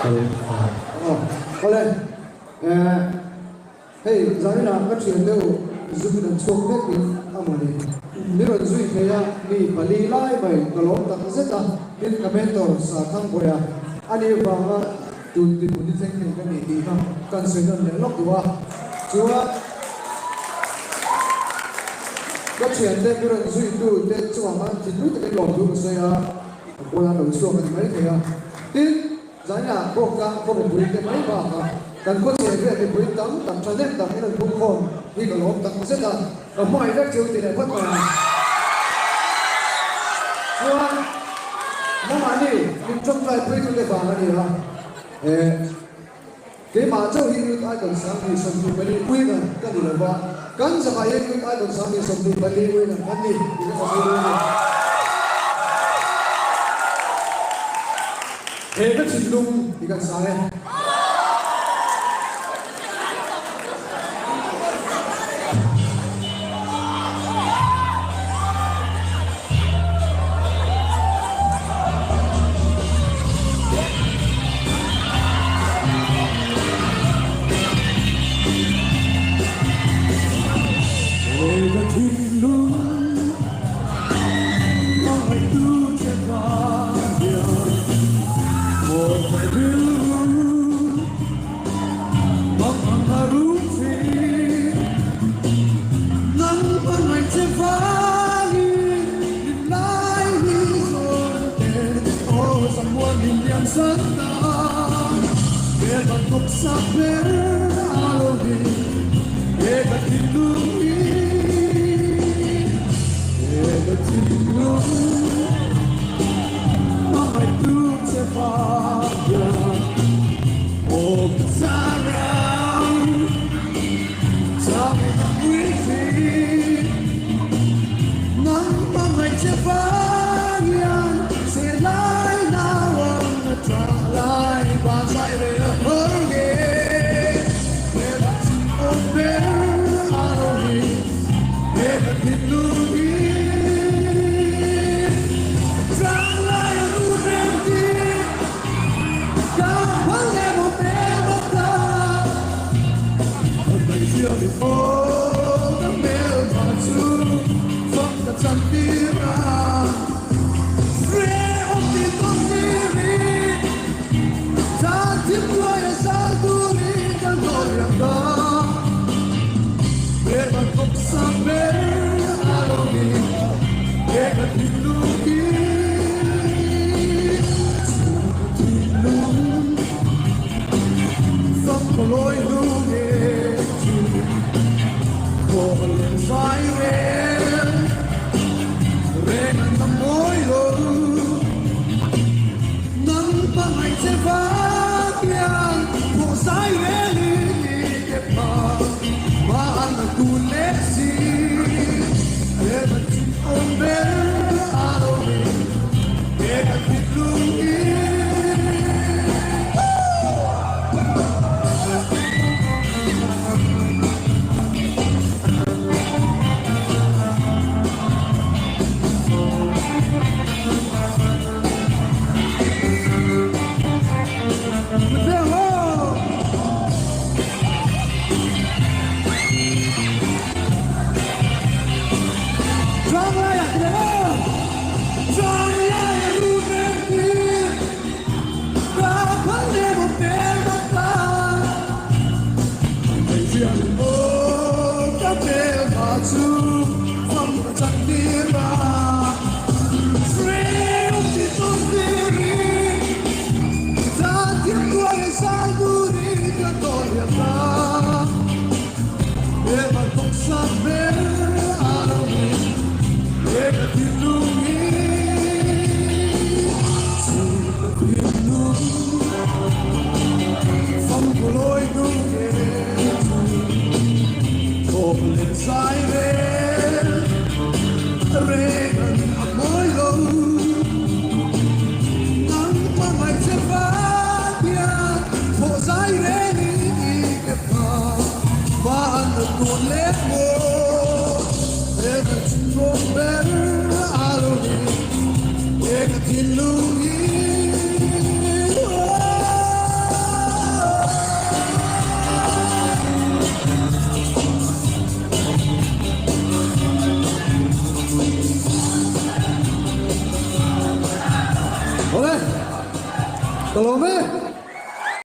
Aw awle eh hei zaninah ka thian deuh zukin an chhuak vek in a mawni min rawn zui thei a mi pali lai mai ka lawm tak zet a tin ka mentor Sarthangbawiha a nih vanga tun dinhmun hi thleng thei ka ni tih kha kan sawi nawn leh lawk duh a chuan ka thiante mi rawn zuitu te chungah khan thinlung takin lawmthu ka sawi a. A pawl an lo chhuak a ni mai thei a. Tin, zainah pawh tlang khaw mipui te mai bakah kan khaw chheh vel mipui tam tak thahnem tak in an phung khawm hi ka lawm tak zet a, ka hmangaih vek cheu ti leh phawt mai ang. Chuan, nangmahni min tawngtai puitute vang a ni a, eh. Keimah chauh hi Youth Icon 2024 winner ka ni lo va, kan zakah hian Youth Icon 2024 winner kan ni tih ka sawi dawn a ni. He ka thinlung hi kan sang e.